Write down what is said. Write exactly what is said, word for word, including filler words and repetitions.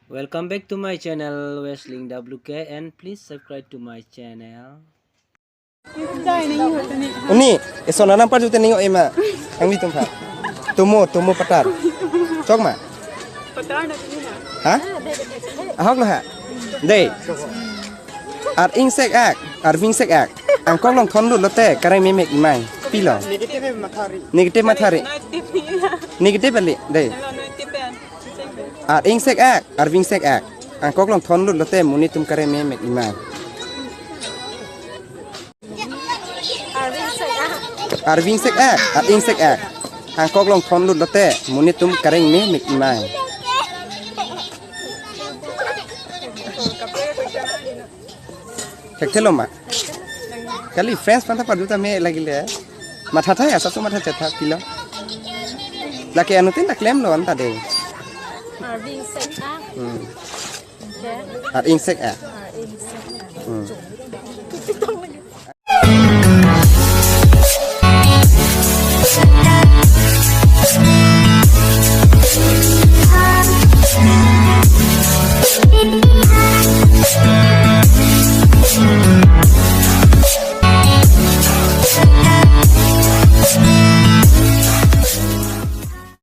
Welcome back to my channel, Wrestling W K, and please subscribe to my channel. Uni, eson anam parju te ning ema. Ang mi tum pha. Tumo, tumo patar. Chok ma? Ha? Ahok lo ha. Dei. Ar ingsek ak, ar vingsek ak. Angkok long thon lut lote kareng memek imai. Pilo. Negative mathari. Negative mathari. Negative ali. Dei. Ar ingsek ak, ar vingsek ak. Angkok long thon lut lote monit atum kareng memek imai. Ar vingsek ak, ar ingsek ak. Angkok long thon lut lote monit atum kareng memek imai. Thekthelo ma? Kali friends panta parju ta me lagile. Matha tha ya, sasu matha chetha pilo. Lake anuttin ta klemlo anta dei. Ar ingsek ak. Hmm. Okay. Ar ingsek ak. Ar ingsek ak. Hmm.